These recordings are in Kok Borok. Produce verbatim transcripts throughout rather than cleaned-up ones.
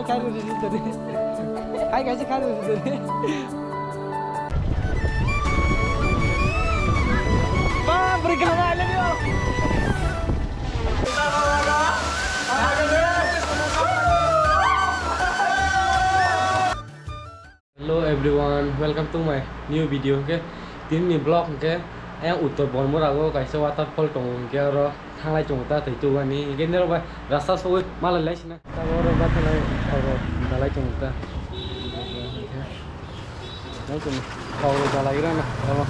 Kairu ri ri tani. Hai kaisa kairu ri ri tani. Ba, bwrwi kaham, I love you. Hello everyone, welcome to my new video. Hwnkhe tini ni vlog hwnkhe ayang Uttor Bonmura o kaisa waterfall tongo, hwnkhe oro thanglai tongo ta twi tubani, hwnkhe norok bai rasta sogwi malai lai sina. Tabuk oro bathalai khoro dalai tongo ta. Nai tongo khoro dalai rana abo.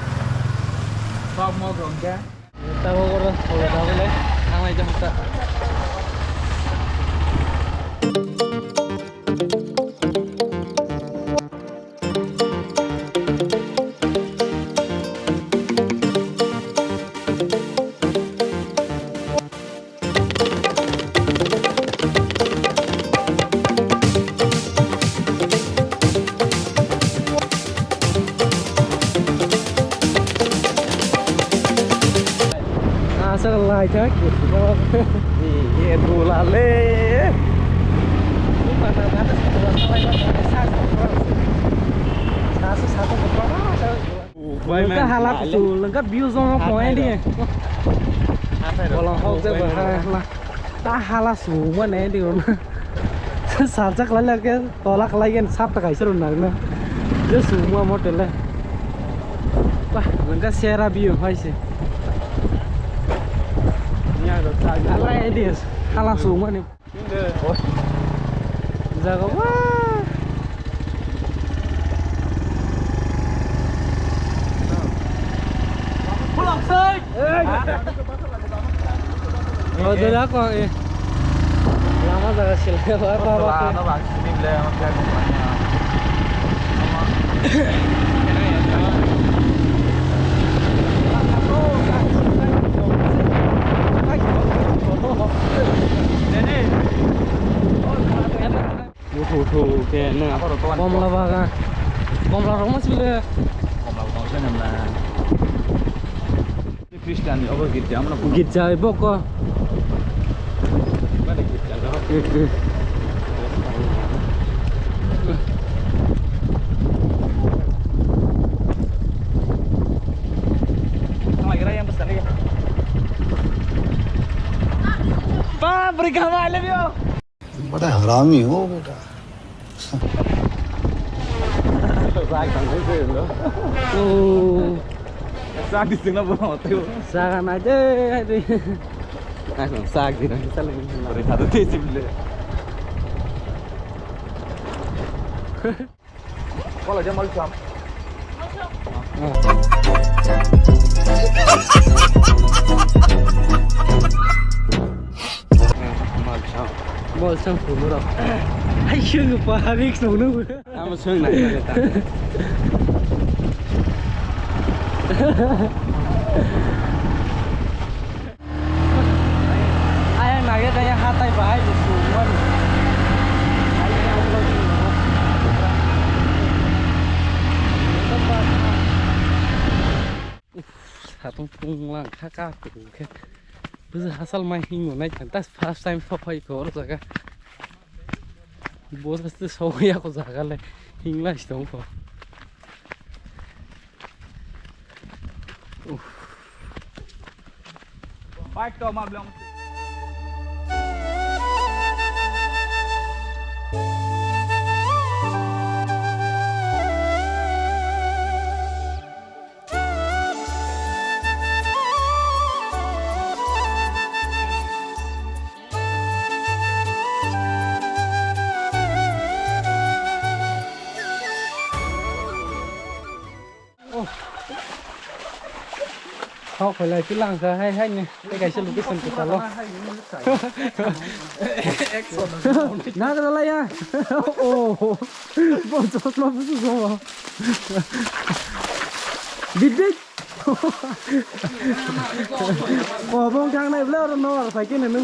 Tabuk oro solo dabole thanglai jang ta. Asal lai thak. Ye dula le. Lengka hala kusu, lengka view zone point di. Bolong hok je bo hala. Ta hala sumane di. Sajak lai lage. Tola khlai gen sap ta kaisa rw nang na. Je sumua motel le. Wah, lengka sera biyo hai se. Nya do ta. Ala ideas. Hala sumani. Jaga wah. Pulang sai. Oh, dole ako, eh. Lama jaga sila, apa, apa, apa. Ano bang sini bela, ano kaya gumanya. Uhu, uhu, ke na. Komla bagan. Komla rok ma sile. Komla rok ma sile. Christian ni obo girja, amra girja boko. Bade girja no. Ba, beri kama, I love you. बड़ा हरामी हो बेटा। Sak di sini apa mau tahu? Sak aja, aduh. Sak di sini. Beri satu tisu beli. Wala jam mal cham. Mal cham. Mal cham puro. Hai shung pa risk nung nung. Amo sung nai ta. Ayang nage daya hatai bahai di sumon. Satung pung lang kha ka tu khe. Buzu hasal mai hingo nai ta first time so phai ko oro jaga. Bo se so ya ko jaga le hing lai sto ko. Bike to ma blang. Hok khailai philang kha hai hai ni. Tei kaisa location kwtal o. Nagra laya. Oh. Bo chosma busu so. Bit bit. Kobong thangnai bwle oro nw aro cycle nw nw.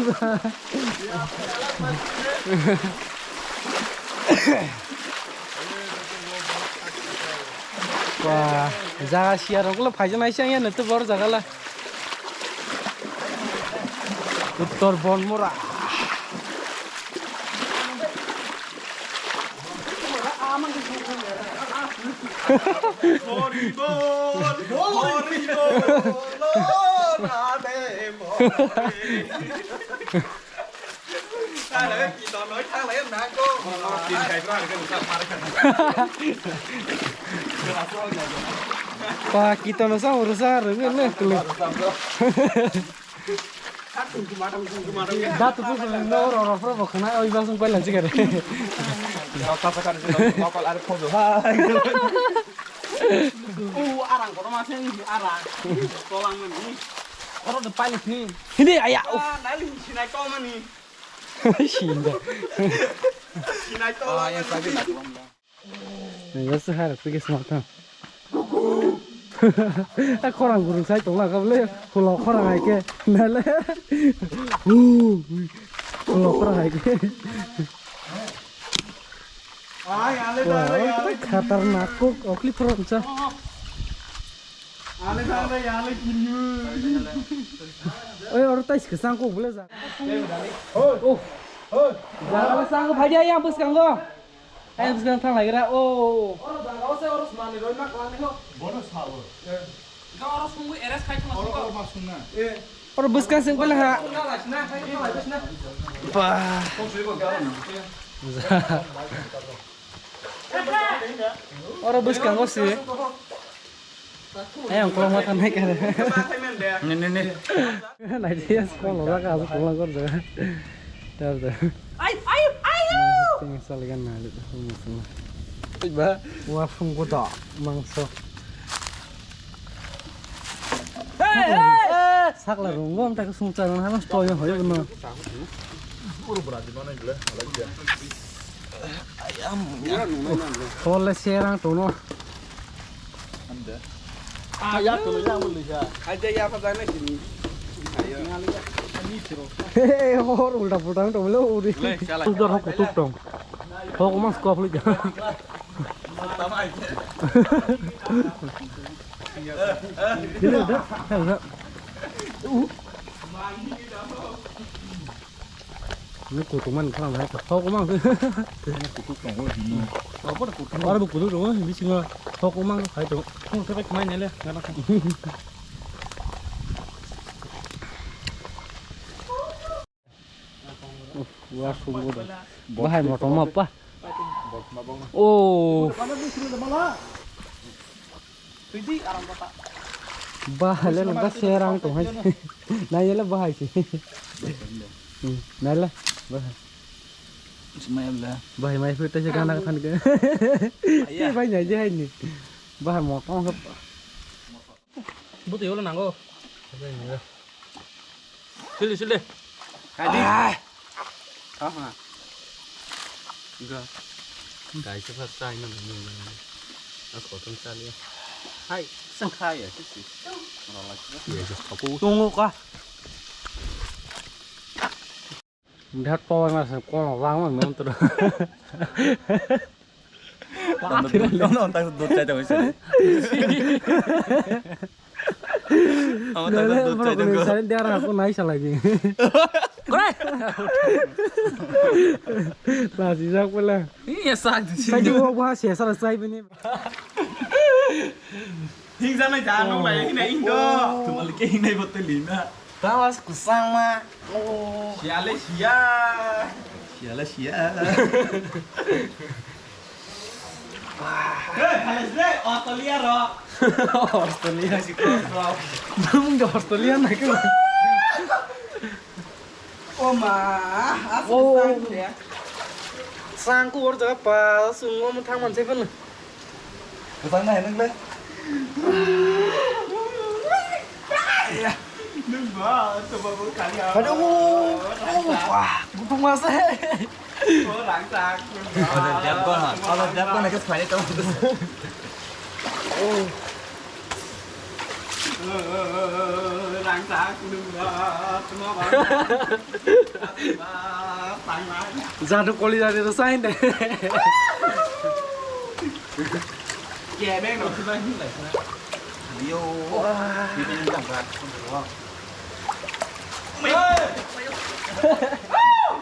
Wah, jaga siya rok le phaijak nai se ang ya nw tei bor jaga le. Uttor Bonmura. Hari bol, hari bol, Radhe bol. Thanglai, kiton noi, thanglai, nang ko. Tin khai bra, ke usah mar kha. Pa, kiton no sa, uru sa, ru, ne, kulu. Da tu tu no ro ro pro bo khna oi ba sung paila chikare. Rasa sakar sih lokal ada foto. Hai. U arang kotor ma se ni arang. Tolang mani. Oro de paila ni. Hini aya. Ah, nali sinai to mani. Sinda. Sinai to. Ah, yang sabi. Yasa har tu kismat ta. A khorang gurung sai tongla kable. Khulo khorang hai ke. Nale. Khulo khorang hai ke. Wah, khatarnak kok okli phorong cha. Oi, oro tais kwchang kok bole ja. Oh. Jaga le sang phai dia yang bwskango. Ai bwskang thang lai gra. Oh. Oro jaga o se oro smani roi ma klang ni ho. Bono sabo. Oro sungwi arrest khai thang. Oro oro ma sungna. Oro bwskang sing pala ha. Ba. Oro bwskango si. Ayang kolok ma thanai kare. Ne, ne, ne. Nai dia kolok la ka, kolok kor jaga. Dar da. Ai, ai, ai. Ting saligan na le. Ba. Wa phung ko da mangso. Sakla rungom ta sung cha na stoy hoyo no. Puro bra di mana gila. Hole serang tono. Ande. Ah, ya tono ya mulisa. Aja ya pa jana sini. Ayo. He hor ulta pulta to bole uri. Le chala. Ujar hok kutuk tong. Hok mas ko phlik. Ini udah, udah. Ini kutuman khalang hai, hok mang. Kutuk tong holo hino. Oro bo kutuk tong, bisingo hok mang hai to. Kung thep mai nele, ngana. Wah, sungguh dah. Bahai motor mah apa? Oh. Bahai le nang serang tong hai. Nai le bahai si. Hmm, nai le bahai. Smai le. Bahai mai phu ta se gana than ke. Te bai nai je hai ni. Bahai motor mah. Buti yolo nango. Sili, sili. Hai. Ah. Aha. Ga. Dai se first time na ni. Ako tong sali. Hai, sang khai ya, sisi. Ora lagi. Ya, just aku. Tunggu kah. Bihat power mas kono lang man mentor. Ono tak dot chai tong sini. Ono tak dot chai tong. Sari dia aku naik lagi. Kore. Lasi jak pula. Iya sak di sini. Saya juga bahas ya salah saya ini. Hingsa mai jan nung bai hinai indo. Tumali ke hinai botte lina. Tawas kusang ma. Oh. Siale sia. Siale sia. Hei, Thales le, Australia ro. Australia. Mung Australia na ke. Oh ma, asli. Oh. Sangku ya. Sangku or jaga pa, sungo mo thang man seven. Kwchang nai nung le. Nung ba, to ba bo kali ya. Aduh, wah, gutung masa. Oh, rang tak. Kalau dia kau na, kalau dia kau na ke sebenarnya tahu. Oh. Rang tak, nung ba, to ba. Jadu koli jadu to sign de. Ye, beng no, tu bang hin lai sa. Yo. Wah. Ini yang jangka.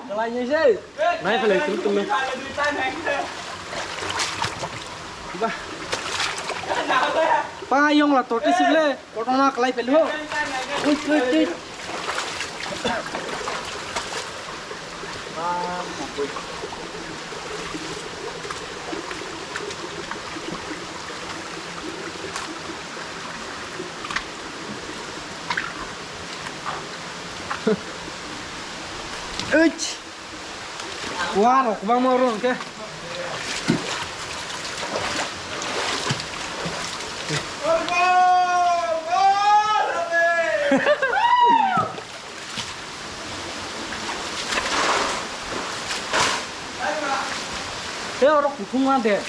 Kalai ni sih. Nai pale tum tum. Ba. Pa yong la tote sible, kotona kalai pelo. Ui, ui, ui. Ui. Wa rok kwbangma oro hwnkhe. Tei oro kuthumma de.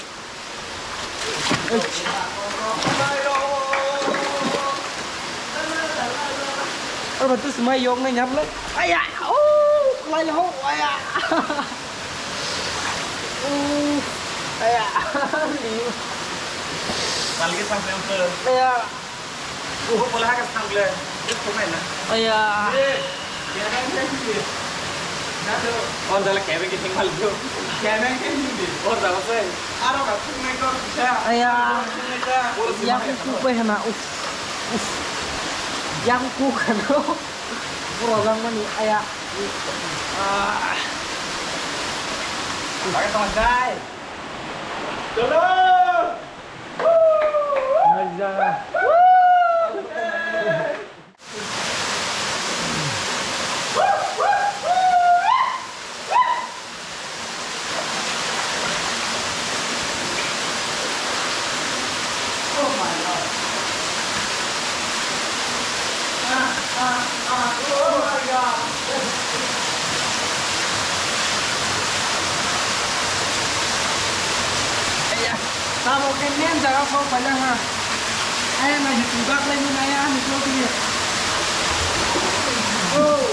Oro tu semai yok nai nyap le. Aya, oh, kelai ho, aya. Oh, aya. Liu. Malgi sampai ke. Aya. Oh, bola ha ke sampai. Itu kau mana? Aya. Eh, ya kan, ya kan. Nado. Oh, dalam kebeng ke tinggal tu. Kebeng ke tinggal. Oh, dalam saya. Aro ka thwngnaikha kisa. Aya. Thwngnaikha. Yang kupai hana, uf, uf. Yang kuk hana. Pura jang mani, aya. Ah. Pakai tangan, guys. Chalo. Maza. Tamo khe main jaga sok paina ha. Ayang nai twi baklai ni nai ani sok ni. Oh.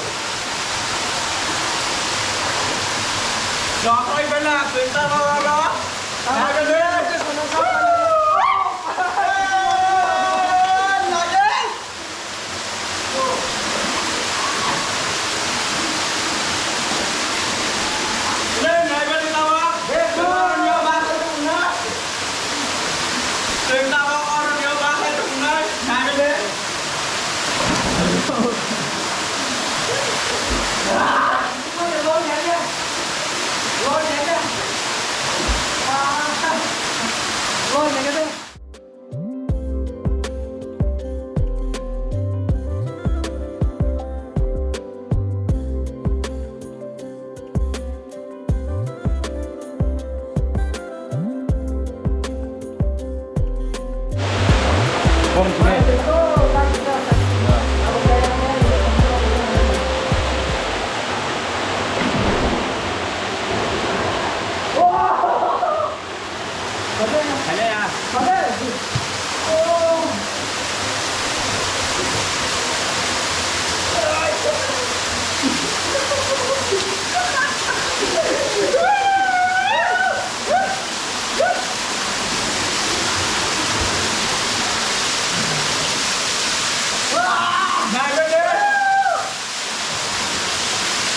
Sok oi bela twi ta ba ba ba. Tamo khe main jaga sok paina ha.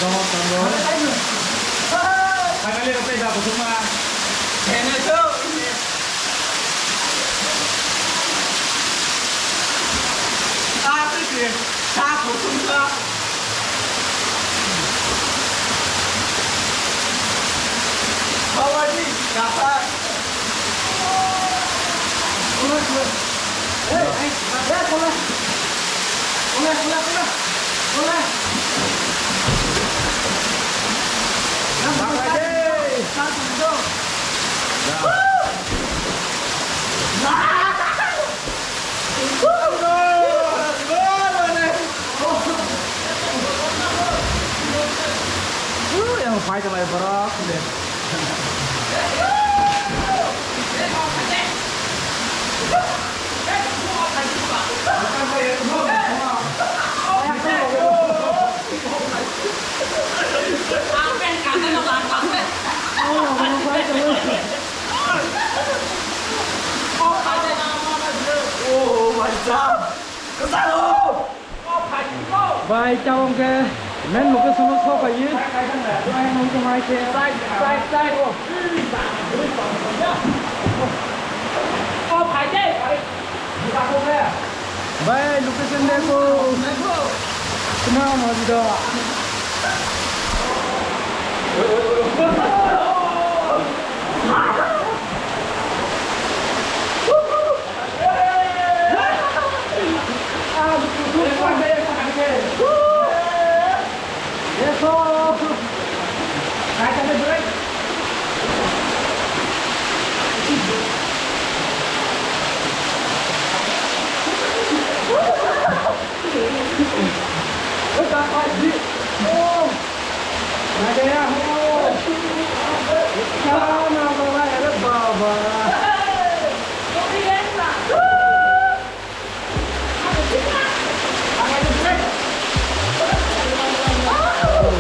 Tongo, tongo. Finally, okay, da, kusuma. Ene to. Ah, thank you. Sa kusuma. Bawani, kasa. Yang fight sama borok. Oh, my God. Bai, tabok khe main location o sok pai. Bai, nang khe mai khe. Bhai, location dekho. Itna mazda.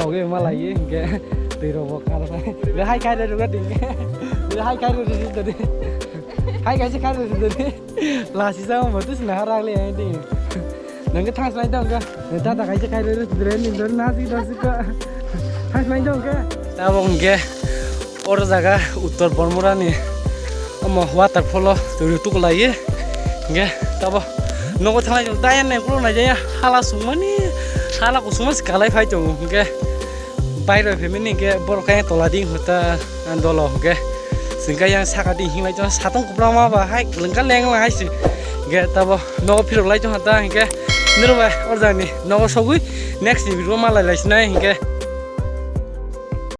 Logi malai ye, hingke twi rok bo kar bai. Hai kai re ruga ding. Hai kai re ruga ding. Hai kai se kai re ruga ding. Lasi jang mo tu sina harak le yang ding. Nang ke thang slai dong ke. Nang tata kai se kai re ruga ding. Nang dong nasi dasi ko. Thang slai dong ke. Tabok hingke oro jaga Uttor Bormorani omo waterfall o twi rok tukulai ye. Hingke tabo nogo thanglai jang daya nai kulo nai jaya hala sungmani hala kusuma se kalai phai tongo hingke. Bairoi phaimani hingke borok khe tola ding hota dolo hingke. Singka yang saka ding hinglai tongo satung kwbangma ba hai lengka leng lang hai se. Hingke tabo nogo phirok lai tongo ta hingke. Nirok bai oro jani nogo sogwi next ni video malai lai sinai hingke.